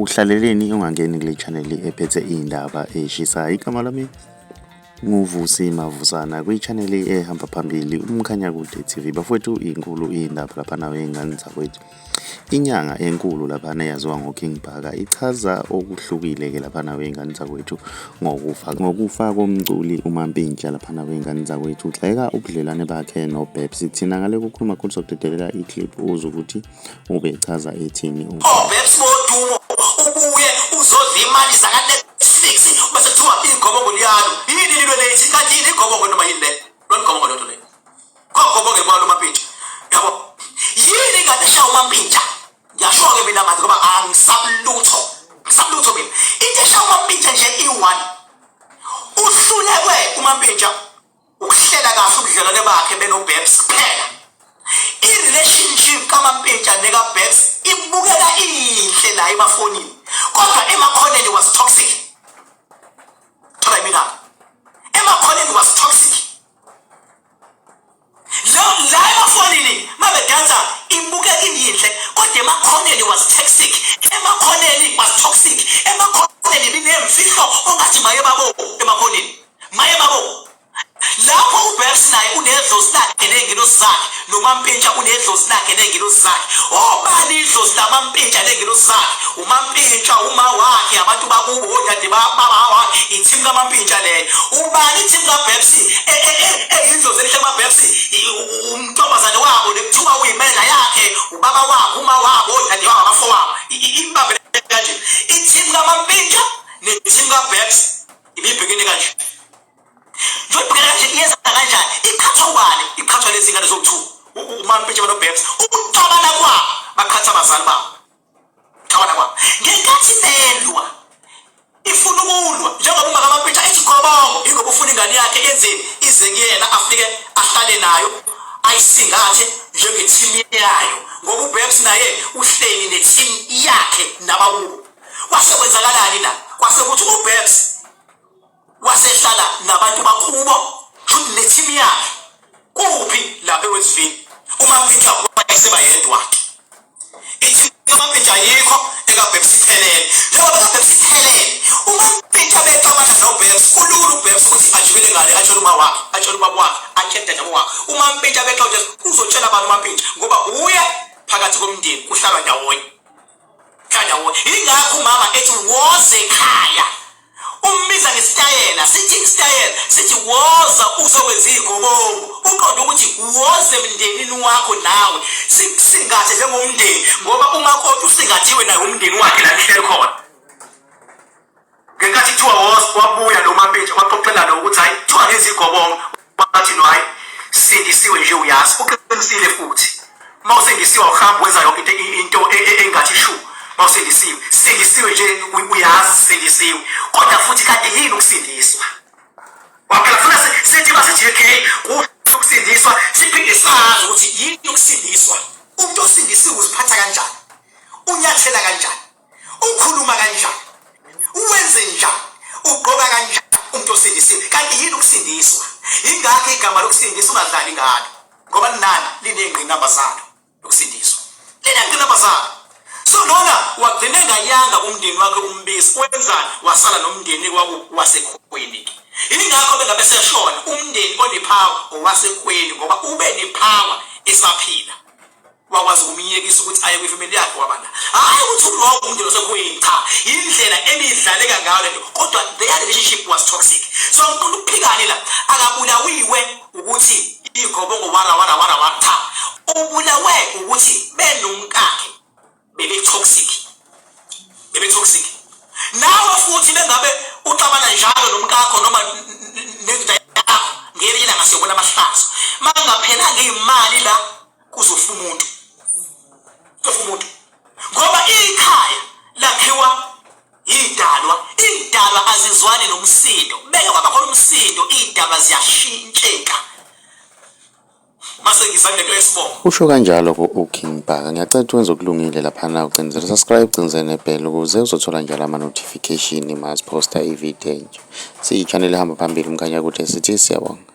Uhlaleleni ungangeni kule channel ephethe iy'ndaba ey'shisayo. Igama lami nguVusi Mavusana kwi-channel ehamba phambili uMkhanyakude TV. Bafowethu inkulu iy'ndaba laphana wey'ngane zakwethu. Inyanga enkulu laphana eyaziwa ngoKing Bhaka ichaza okuhlukile-ke laphana wey'ngane zakwethu ngokufa ngokufa komculi uMampintsha laphana wey'ngane zakwethu. Ugxeka ubudlelwane bakhe noBabes. Thina ngale kukhuluma kakhulu sokudedelela i-clip uzwe ukuthi ubechaza ethini. Oh Babes Wodumo ubuye uzodla imali zaka Netflix bese kuthiwa igobongo liyalo yini lilwe lethi kanti yini igobongo noma yini le lona igobongo lento le kogobongo kwalo uMampintsha yabo yini ingane eshaya uMampintsha ngiyasho-ke mina manje ngoba angisabulutho ngisabulutho mina into eshaya uMampintsha nje i-one uhlulekwe uMampintsha Ukuhlela kahle ubudlelwane bakhe benoBabes kuphela. I-relationship kaMampintsha nekaBabes ibukeka iyinhle la emafonini kodwa emakhoneni was toxic. Thola imina. Emakhoneni was toxic. Lo la emafonini mabedansa ibukeka iyinhle kodwa emakhoneni was toxic. Emakhoneni was toxic. Emakhoneni binemfihlo ongathi maye babo emakhoneni. Maye babo lapho uBabs naye unedlozi lakhe ney'ngelosi zakhe noMampintsha unedlozi lakhe ney'ngelosi zakhe obani idlozi lamampintsha ney'ngelosi zakhe uMampintsha uma wakhe abantu bakubo odade baba wakhe ithimu kaMampintsha leyo ubani ithimu kaBabs e, e, e, eyidlozi elihle kaBabs umntombazane wabo nekuthiwa uyimela yakhe ubaba wabo uma wabo odade wabo abafowabo ibambe kanje ithimu kaMampintsha nethimu kaBabs Ibibhekene kanje. Njengoba ibhekene kanje iyenza kanjani? Iqhathwa ubani? Iqhathwa lezi ngane zowu-two. UMampintsha banoBabes. Ukuxabana kwabo baqhatha abazali babo. Xabana kwabo. Ngenkathi belwa ifuna ukulwa njengoba umaka Mampintsha ethi gobongo ingoba ufuna ingane yakhe yenzeni ize kuyena afike ahlale nayo ayisingathe njengethimu yayo ngoba uBabes naye uhleli nethimu yakhe nabakubo Kwase kwenzakalani la? Kwase kuthi uBabes wasehlala nabantu bakubo shuthi ne-team yakhe kuphi lapha eWestville. UMampintsha wayeseba yedwa. I-team kaMampintsha ayikho ekaBabes iphelele. Njengoba ekaBabes iphelele, uMampintsha bexabana noBabes kulula uBabes ukuthi ajikele ngale atshele uma wakhe, atshele ubaba wakhe, atshele dadabo wakhe. UMampintsha bexoxa uzotshela abantu uMampintsha ngoba uye phakathi komndeni kuhlalwa ndawonye. Khanya wo. Ingakho umama ethi woze ekhaya. Umbiza ngesitayela, sithi isitayela, sithi woza uzokwenza igobongo. Uqonde ukuthi woze emndenini wakho nawe. Singathe njengomndeni ngoba umakoti usingathiwe naye umndeni wakhe la kuhleli khona. Ngenkathi kuthiwa wabuya lo Mampintsha waxoxela lo ukuthi hayi kuthiwa ngezigobongo wathi no hayi sindisiwe nje uyazi uqinisile futhi uma usindisiwe awuhambi wenza yonke into into e, e, engathi shu uma usindisiwe sindisiwe nje uyazi sindisiwe kodwa futhi kanti yini ukusindiswa waphela funa sithi basithi okay ukusindiswa siphinde sazi ukuthi yini ukusindiswa umuntu osindisiwe uziphatha kanjani unyathela kanjani Ukhuluma kanjani? Uwenze njani? Ugqoka kanjani umuntu osindisiwe? Kanti yini ukusindiswa? Ingakho igama lokusindiswa ungadlali ngalo ngoba linani liney'ngqinamba zalo lokusindiswa, liney'ngqinamba zalo. So lona wagcina engayanga kumndeni wakhe umbisi, wenzani? Wasala nomndeni wasekhweni-ke. Yingakho bengabe seshona umndeni onephawa owasekhweni ngoba ube nephawa esaphila. Wakwazi ukumyekisa ukuthi aye kwifamily yakhe wabana. Hayi ukuthi uwrong umndeni osekhweni cha. Indlela ebidlaleka ngayo lento kodwa their relationship was toxic. So ngiqonda ukuphikani la akabulawiwe ukuthi igobongo wara wara wara wara cha. Ubulawe ukuthi benomkakhe bebe toxic. Bebe toxic. Nawe futhi bengabe uxabana njalo nomkakho noma nendoda yakho ngelinye ilanga siyobona amahlazo. Makungaphelanga imali la kuzofa umuntu kuzofa umuntu ngoba ikhaya lakhiwa idalwa idalwa azizwani nomsindo beke kwaba khona umsindo idalwa ziyashintsheka mase ngizame lento yesibongo. Usho kanjalo ko uKing Bhaka. Ngiyacela ukuthi wenze okulungile laphana ucinzele subscribe ucinzele nebell ukuze uzothola njalo ama notification uma siposta ivideo entsha. Siyi channel ehamba phambili uMkhanyakude sithi siyabonga.